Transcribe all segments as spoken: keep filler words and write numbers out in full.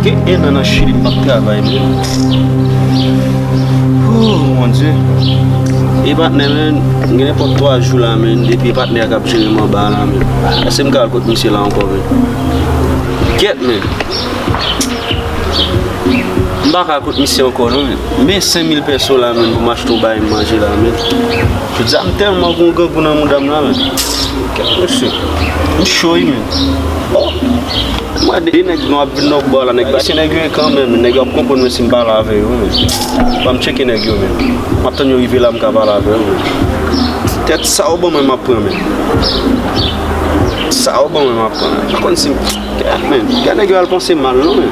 Gen en an nan Chili m p ap travay, men. Oh, mon Dieu. E patnè, men, gen nenpòt twa jou la, men, depi patnè a k ap jere m anba la, men. Èske m ka al kot misye la ankò, men? Kèt, men. M pa ka al kot misye ankò, non, men. Men senk mil pèso la, men, pou m achte yon bagay m manje la, men. Jodi a, m tèlman gen yon grangou nan mouda m la, men. Kèt, mesye. M cho, wi, men. Oh! Mwen, de nèg nou ap vin nan bò la, nèg ba se nèg yo ye kanmenm, nèg yo ap konprann mwen si m pale avè yo, men. Ban m tcheke nèg yo, men. M ap tann yo rive la, m ka pale avè yo, men. Tèt sa yo ban mwen, m ap pran, men. Sa yo ban mwen, m ap pran, men. Pa konn si m, men, kè nèg yo al panse mal, non, men.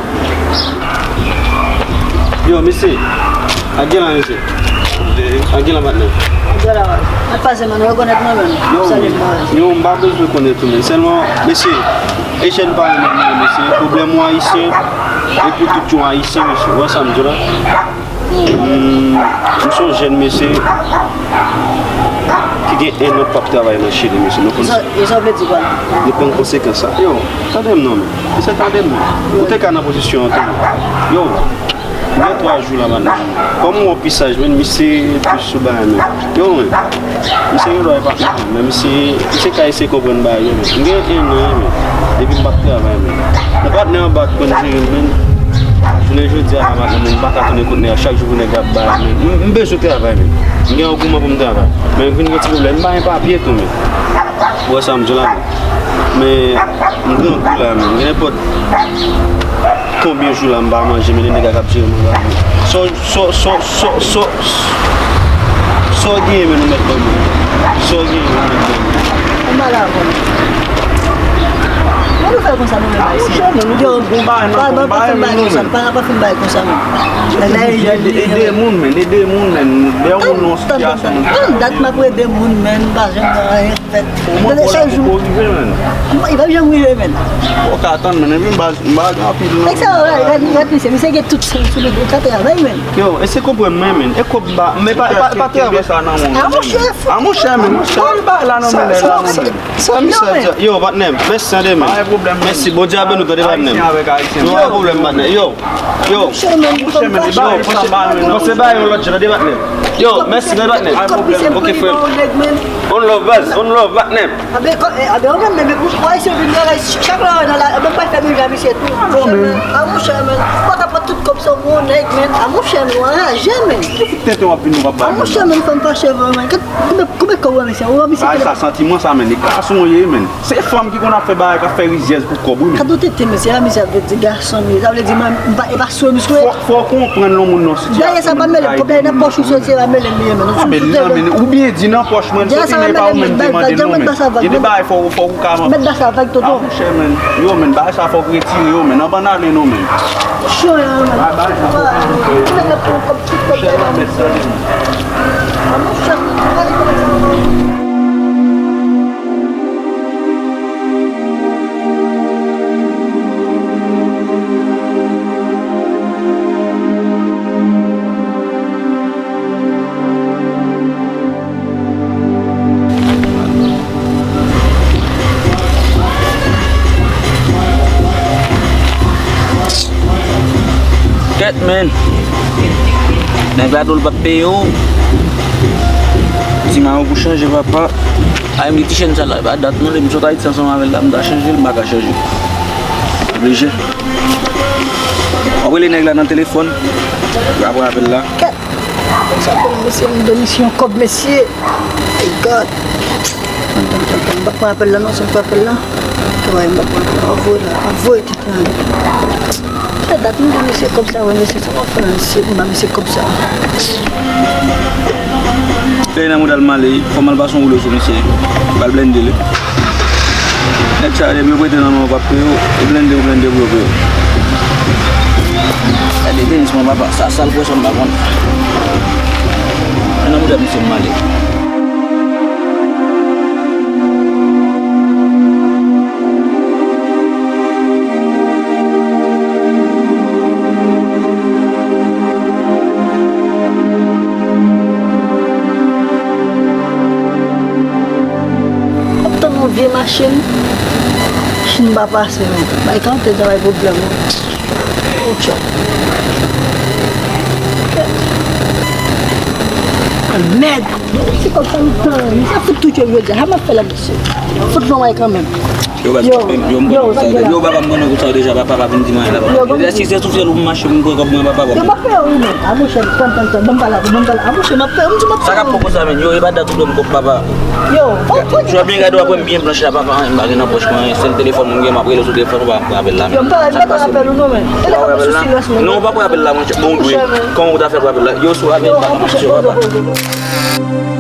Yo, mesye. Ak gen la, mesye. Ak gen la, patnè. Ak gen la, patnè. Mwen pase, man, ou rekonèt mwen, men. Yo, salye, men. Yo, m pa bezwen konèt ou, men. Sèlman, mesye, Echèn pa renmen mwen, mesye. Pwoblèm ou ayisyen, epi tout yon ayisyen, mesye. Ou wè sa m di w la? Hmm, m se yon jèn mesye ki gen en an k p ap travay nan Chili, mesye. Nou konn, sa, e sa vle di kwa? Nou konn konsekans sa. Yo, tande m non, men. Mesye, tande m. Ou te ka nan pozisyon an tou. Yo, gen twa jou la, man. Kòm ou wè pisaj, men, misye plis sou bagay, men. Yo, men. Misye gen dwa e patnè, men misye, misye ka eseye konprann bagay yo, men. M gen en an, men. Depi m pa t travay, men. Yon patnè anba ki konn jere m, men. Jounen jodi a la, patnè, men, m pa ka tounen kot nèg la. Chak jou pou nèg la ap bay, men. M, m bezwen travay, men. M gen angouman pou m travay. Men m vin gen ti pwoblèm. M pa gen papye tou, men. Ou wè sa m di w la, men. Men m grangou la, men. M gen nenpòt konbyen jou la m pa manje, men nèg la k ap jere m anba, men. So, so, so, so, so, so w genyen, men nou mèt ban mwen. So w genyen, nou mèt ban mwen. Anba la, bon. Mwen nou fè konsa nou menm ayisyen. Yo, pa, pa, pa fin bay konsa, pa, pa fin bay konsa, men. Ede, ede moun, men, ede moun, men. Lè ou nan yon sitiyasyon. Tann, tann, tann. Tann, dat m ap ede moun, men, m pa janm anyen. Omwen, fò lè pou rive, men. Li p ap janm rive, men. Ou ka tann, men, epi m pa, m pa gen anpil, non. Nèg sa yo, gad, gad misye, misye gen tout san sou li, li ka travay, men. Yo, èske w konprann mwen, men? E kòb m ba, men pa, pa, pa travay sa nan men w. A, monchè, fou. A, monchè, men, monchè. Sa, sa, sa, sa misye ap di. Yo, patnè m, mèsi, tande, men. Pa gen pwoblèm, men. Mèsi, Bondye a beni w, tande, patnè m. Ayisyen avèk ayisyen. Yo, pa gen pwoblèm, patnè. Yo. Yo. Monchè, men, li pa fè sa ba mwen, non. Panse ba yon lòt jan, tande, patnè. Yo, mèsi, tande, patnè. Ok, frè. On love, baz, on love, patnè. Abe, ko-, e, abe, ou menm, men, pou, pou ayisyen vin nan la, chak lè w nan la, abe, pa fè menm jan misye tou. Non, men. A, monchè, men. Ou pa ka pran tout kòb sa w, yon nèg, men. A, monchè, men, ou anraje, men. Tenten w ap vin, w ap ba mwen. A, monchè, men, fè m fache, vrèman. Konbyen, konbyen kòb ou wè misye? Ou wè misye? Bagay sa, santiman sa, men. E gason w ye, men. Se fanm ki konn ap fè bagay, k ap fè rizyèz pou kòb, wi, men. Gad yon tete, mesye, a, misye ap vle di gason, men. Sa vle di, mwen, m pa, e pa sou misye. Fò, fò w konprann lè yon moun nan yon sitiyasyon, men, pou ka ede moun. Dèyè sa pa mele m, kòb la nan pòch ou soti, e pa mele m, men. A, men nan men, ou byen di nan pòch mwen, m soti, men e pa ou menm ki te mande non, men. Gen de bagay fò, fò ou ka. Mèt ba sa vag, tonton. A, monchè, men. Yo, men, bagay sa fò w retire yo, men. Anban n ale non, men. Monchè, men. Bagay sa fò w retire yo. Monchè, men, mèt sa, men. Kèt, men. Nèg la di w l p ap peye w. Ti mayo pou chanje, papa. Ay, m gen ti chèn sa la, e pa dat non, lè m sot Ayiti ansanm avè l la, m ta chanje l, m pa ka chanje. Oblije. W ap rele nèg la nan telefòn, w ap rapè l la. Kèt! Sa pou mesye, m dwe misye yon kòb, mesye. My God. Tann, tann, tann, tann. M pa pran apèl la, non, se m pran apèl la. Travay, m pa pran apèl la. Avoye la, avoye tèt la. Fè dat, m dwe misye kòb sa, wè, mesye, sa w ap fè, mesye, m ba misye kòb sa. Fè nan mouda l male, fò m al pase yon woulo sou misye. Ba l blende li. Nèg sa yo, depi yo prete nan men w, yo p ap peye w, yo blende, yo blende pou yo peye w. Gade tenis mwen, papa, sa sal pwèson m pa konn. Nan mouda misye m male. Ap tann yon vye machin, machin pa pase, men. Bay kante travay pwoblèm, wi. Mèd! Se kòb sa m pran. M sa fout tout yo jodi a. Sa m ap fè la, mesye? Fout lon ay kanmenm. Yo, yo, yo, m konn sa. Yo, papa, m konnen kout sa deja, papa, pa vin di mwen la, papa. Yo, si se sou fyèl ou m mache, m pran kòb mwen, papa, papa. Yo, m ap fè yo, wi, men. A, monchè, tann, tann, tann, ban m pale avè w, ban m pale. A, monchè, m ap fè yo, m di m ap fè yo. Sa k ap pran konsa, men? Yo, e pa dat ou dwe m kòb, papa. Yo, ou byen gade w ap wè m byen blanch la, papa, anyen m pa gen nan pòch mwen, sèl telefòn mwen gen, m ap rele sou telefòn ou pa pran apèl la, men. Yo, m pa, m pa pran apèl ou non, men. Telefòn mwen sou silans, men. Non, ou pa pran apèl la, monchè. Bon, wi. Kòman ou ta fè pran apèl la? Yo, sou apèl, papa, monchè, papa.